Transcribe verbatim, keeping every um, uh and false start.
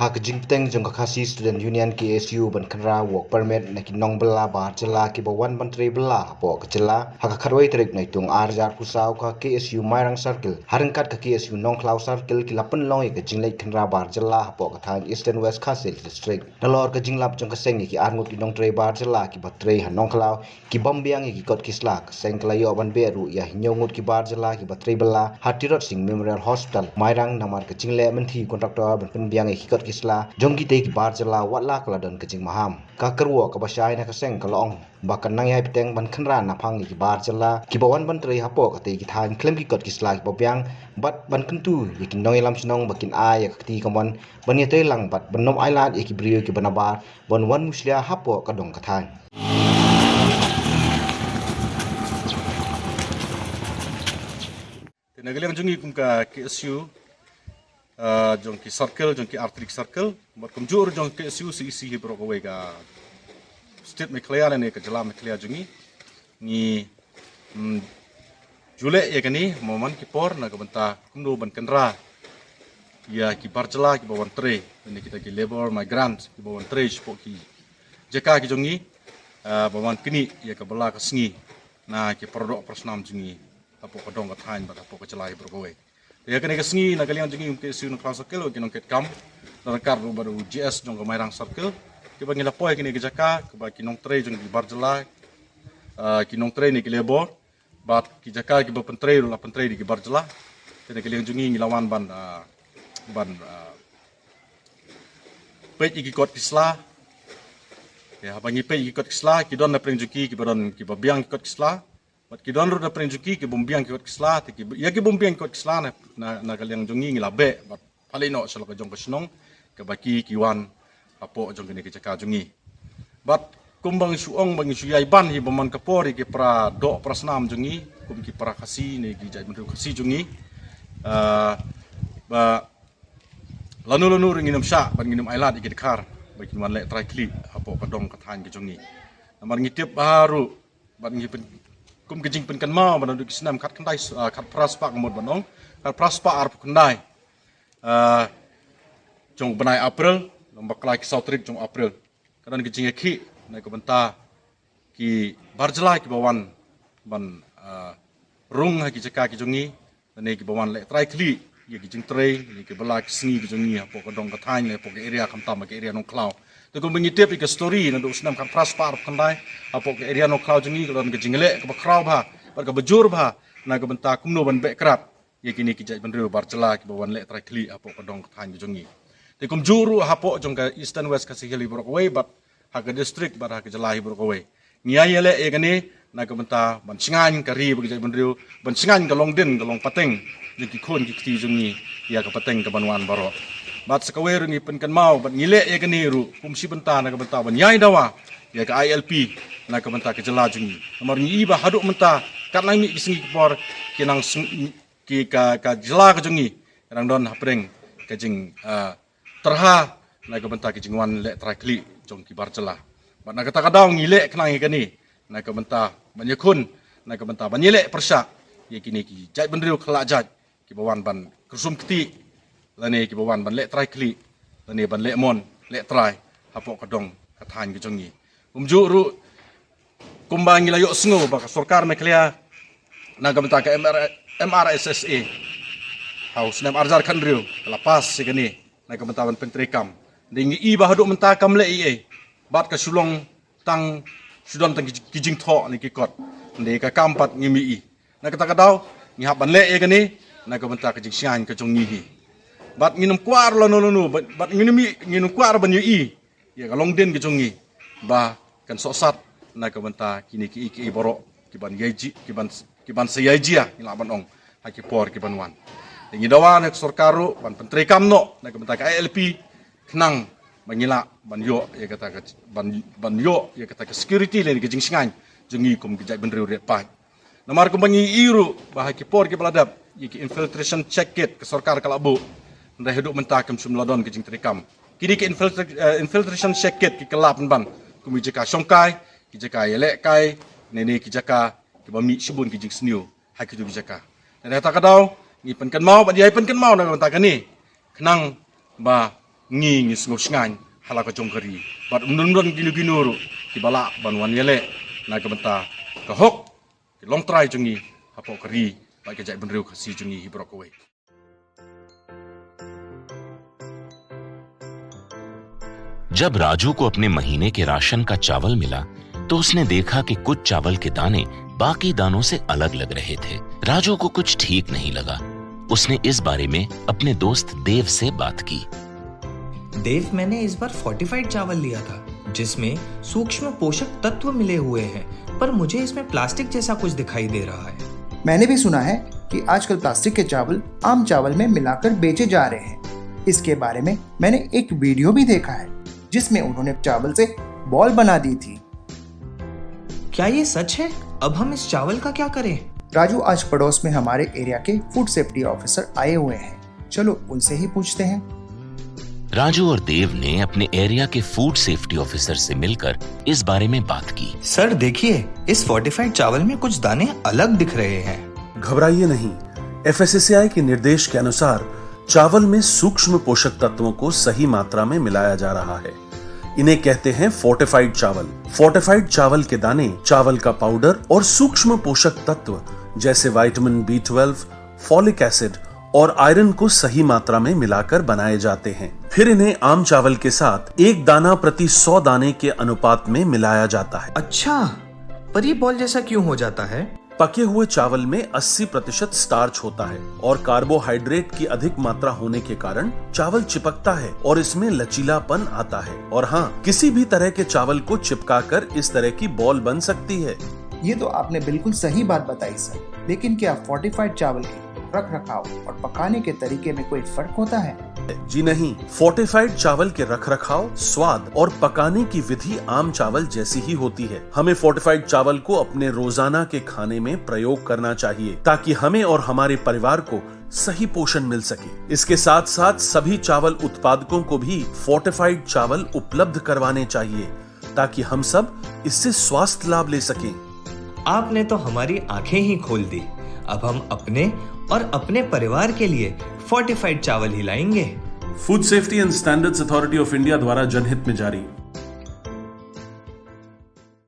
Ha ka jingpteng jong ka Khasi Student Union, K S U, ban khynra work permit na ki nongbylla bar jylla kiba wan ban trei bylla hapoh ka jylla ha ka khatwei tarik Naitung arhajar arphew saw, ka K S U Mairang Circle ha ryngkat ka K S U Nongkhlaw Circle ki la pynlong ïa ka jingleit khynra bar jylla hapoh ka thaiñ Eastern West Khasi Hills District. Nalor ka jinglap jong ka seng ïa ki arngut ki nongtrei bar jylla kiba trei ha Nongkhlaw ki bym biang ïa ki kot ki sla, ka seng ka la ïoh ban beh ruh ïa hynñiew ngut ki bar jylla kiba trei bylla ha Tirot Sing Memorial Hospital Mairang namar ka jingleh mynthi contractor ban pynbiang ïa ki kot ki sla jong kitei ki bar jylla, wat la ka la don ka jingmaham. Ka kyrwoh kaba shai na ka seng ka la ong ba kan nang ïai bteng ban khynra naphang ïa ki bar jylla kiba wan ban trei hapoh katei ki thaiñ khlem ki kot ki sla kiba biang, bad ban kyntu ïa ki nongïalam shnong ba kin ai ïa ka kti kamon ban ïatrei lang bad ban ym ailad ïa ki briew kiba nabar ban wan mushlia hapoh ka dong ka thaiñ. Te na ka liang jong ngi kum ka K S U, ah, jong ki circle, jong ki artylli ki circle, bad kumjuh ruh jong K S U C E C hi baroh kawei ka state Meghalaya lane ka jylla Meghalaya jong ngi, ngi, mm, ju leh ïa kane man ki por na ka bynta kumno ban khynra ïa ki bar jylla kiba wan trei, lane kita ki labour migrant kiba wan trei shapoh ki jaka ki jong ngi, ah, ba wan knieh ïa ka bylla ka sngi na ki paradoh parasnam jong ngi hapoh ka dong ka thaiñ bad hapoh ka jylla hi baroh kawei. Te ïa kane ka sngi na ka liang jong ngi kum K S U Nongkhlaw Circle, ki nongtrei kam, ryngkat ruh bad u G S jong ka Mairang Circle, kiba ngi la poi kane ka jaka kaba ki nongtrei jong ki bar jylla, ah, ki nongtrei ne ki labour, bad ki jaka kiba pyntrei ruh la pyntrei da ki bar jylla. Te na ka liang jong ngi ngi la wan ban, ah, ban, ah, peit ïa ki kot ki sla. Te haba ngi peit ïa ki kot ki sla, ki don na pdeng jong ki kiba don kiba biang ki kot ki sla, bad ki don ruh na pdeng jong ki ki bym biang ki kot ki sla. Te ki, ïa ki bym biang ki kot ki sla na, na, na ka liang jong ngi ngi la beh bad pynleit noh sha la ka jong ka shnong kaba ki, ki wan hapoh jong kane ka jaka jong ngi. Bad kumba ngi shu ong ba ngi shu ïai ban hi ba man ka por ïa ki paradoh parasnam jong ngi kum ki para Khasi ne ki jaitbynriew Khasi jong ngi, ah, ba lano lano ruh ngin ym shah bad ngin ym ailad ïa ki dkhar ba kin wan leh trai khlieh hapoh ka dong ka thaiñ ka jong ngi. Namar ngi tip bha ruh bad ngi pyn, kum ka jingpynkynmaw ba naduh ki snem khatkhyndai, ah, khatphra spah, ka mut ban ong khatphra spah arphew khyndai, ah, jong u bnai April, lem bad ka la ki saw tarik jong April, ka don ka jingïakhih na ka bynta ki bar jylla kiba wan ban, ah, rung ha ki jaka ki jong ngi, lane kiba wan leh trai khlieh ïa ki jingtrei ne ki bylla ki sngi ki jong ngi hapoh ka dong ka thaiñ ne hapoh ka area, khamtam ka area Nongkhlaw. Te kumba ngi tip ïa ka story naduh u snem khatphra spah arphew khyndai hapoh ka area Nongkhlaw jong ngi ka don ka jingleh kaba khraw bha bad kaba jur bha na ka bynta kumno ban beh krad ïa kine ki jaitbynriew bar jylla kiba wan leh trai khlieh hapoh ka dong ka thaiñ ka jong ngi. Te kumjuh ruh hapoh jong ka Eastern West Khasi Hills hi baroh kawei bad ha ka district bad ha ka jylla hi baroh kawei, ngi ïai ïaleh ïa kane na ka bynta ban shngaiñ ka ri bad ka jaitbynriew, ban shngaiñ ka long dien ka long pateng jong ki khun ki kti jong ngi ïa ka pateng kaban wan baroh. Bad sa kawei ruh ngi pynkynmaw bad ngi leh ïa kane ruh kum shi bynta na ka bynta ban ïai dawa ïa ka I L P na ka bynta ka jylla jong ngi. Namar ngi i ba haduh mynta katba nang mih ki sngi ki por, ki nang sng-, ki ka, ka jylla ka jong ngi ka dang don hapdeng ka jing, ah, tyrha na ka bynta ka jingwan leh trai khlieh jong ki bar jylla. Bad na kata ka daw ngi leh khnang ïa kane na ka bynta ban ïakhun, na ka bynta ban ïaleh pyrshah ïa kine ki jaitbynriew khlad jait kiba wan ban kyrsum ktieh lane kiba wan ban leh trai khlieh lane ban leh mon leh trai hapoh ka dong ka thaiñ ka jong ngi. Kumjuh ruh kumba ngi la ïohsngew ba ka sorkar Meghalaya na ka bynta ka M R, M R S S A ha u snem arhajar khathynriew ka la pass ïa kane na ka bynta ban pyntreikam. Te ngi i ba haduh mynta kam leh ei ei bad ka shu long tang, shu don tang ki, ki jingthoh ne ki kot. Te ka kam pat ngim i. Na kata ka daw ngi hap ban leh ïa kane na ka bynta ka jingshngaiñ ka jong ngi hi. Bad ngin ym kwah lano lano, bad, bad ngin ym i, ngin ym kwah ban ïohi ïa ka long dien ka jong ngi ba kan sohsat na ka bynta kine kiei kiei baroh kiban ïai ji, kiban, kiban sa ïai jia, ngi lah ban ong, ha ki por kiban wan. Te ngi dawa na ka sorkar ruh ban pyntreikam noh na ka bynta ka I L P khnang ba ngi lah ban ïoh ïa kata ka, ban, ban ïoh ïa kata ka security lane ka jingshngaiñ jong ngi kum ki jaitbynriew riat paid. Namar kumba ngi i ruh ba ha ki por kiba la dep ïa ki infiltration check gate ka sorkar ka la buh, hynrei haduh mynta kam shym la don ka jingtreikam. Kine ki infiltra-, eh, infiltration check gate ki kylla pynban kum ki jaka shongkai, ki jaka ïalehkai, ne ne ki jaka kiba mih shibun ki jingsniew ha kito ki jaka. Na kata ka daw ngi pynkynmaw bad ïai pynkynmaw na ka bynta kane khnang ba Ngi ngi sngewshngaiñ ha la ka jong ka ri bad ym don don kino kino ruh kiba lah ban wan ïaleh na ka bynta ka hok ki longtrai jong ngi hapoh ka ri bad ka jaitbynriew Khasi jong ngi hi baroh kawei. जब राजू को अपने महीने के राशन का चावल मिला, तो उसने देखा कि कुछ चावल के दाने बाकी दानों से अलग लग रहे थे। राजू को कुछ ठीक नहीं लगा। उसने इस बारे में अपने दोस्त देव से बात की। देव, मैंने इस बार फोर्टिफाइड चावल लिया था, जिसमें सूक्ष्म पोषक तत्व मिले हुए हैं, पर मुझे इसमें प्लास्टिक जैसा कुछ दिखाई दे रहा है। मैंने भी सुना है कि आजकल प्लास्टिक के चावल आम चावल में मिलाकर बेचे जा रहे हैं। इसके बारे में मैंने एक वीडियो भी देखा है, जिसमें उन्होंने चावल से बॉल बना दी थी। क्या ये सच है? अब हम इस चावल का क्या करें? राजू, आज पड़ोस में हमारे एरिया के फूड सेफ्टी ऑफिसर आए हुए हैं, चलो उनसे ही पूछते हैं। राजू और देव ने अपने एरिया के फूड सेफ्टी ऑफिसर से मिलकर इस बारे में बात की। सर, देखिए, इस फोर्टिफाइड चावल में कुछ दाने अलग दिख रहे हैं। घबराइए नहीं, एफएसएसएआई के निर्देश के अनुसार चावल में सूक्ष्म पोषक तत्वों को सही मात्रा में मिलाया जा रहा है। इन्हें कहते हैं फोर्टिफाइड चावल। फोर्टिफाइड चावल के दाने चावल का पाउडर और सूक्ष्म पोषक तत्व जैसे vitamin B twelve, folic acid और आयरन को सही मात्रा में मिलाकर बनाए जाते हैं। फिर इन्हें आम चावल के साथ एक दाना प्रति सौ दाने के अनुपात में मिलाया जाता है। अच्छा, पर ये बॉल जैसा क्यों हो जाता है? पके हुए चावल में अस्सी प्रतिशत स्टार्च होता है और कार्बोहाइड्रेट की अधिक मात्रा होने के कारण चावल चिपकता है और इसमें लचीलापन आता है। और हाँ, किसी भी तरह के चावल को चिपकाकर इस तरह की बॉल बन सकती है। ये तो आपने बिल्कुल सही बात बताई सर, लेकिन क्या फोर्टिफाइड चावल के रख रखाव और पकाने के तरीके में कोई फर्क होता है? जी नहीं, फोर्टिफाइड चावल के रखरखाव, स्वाद और पकाने की विधि आम चावल जैसी ही होती है। हमें फोर्टिफाइड चावल को अपने रोजाना के खाने में प्रयोग करना चाहिए, ताकि हमें और हमारे परिवार को सही पोषण मिल सके। इसके साथ साथ सभी चावल उत्पादकों को भी फोर्टिफाइड चावल उपलब्ध करवाने चाहिए, ताकि हम सब इससे स्वास्थ्य लाभ ले सकें। आपने तो हमारी आंखें ही खोल दी। अब हम अपने और अपने परिवार के लिए फोर्टिफाइड चावल ही लाएंगे। Food Safety and Standards Authority of India द्वारा जनहित में जारी।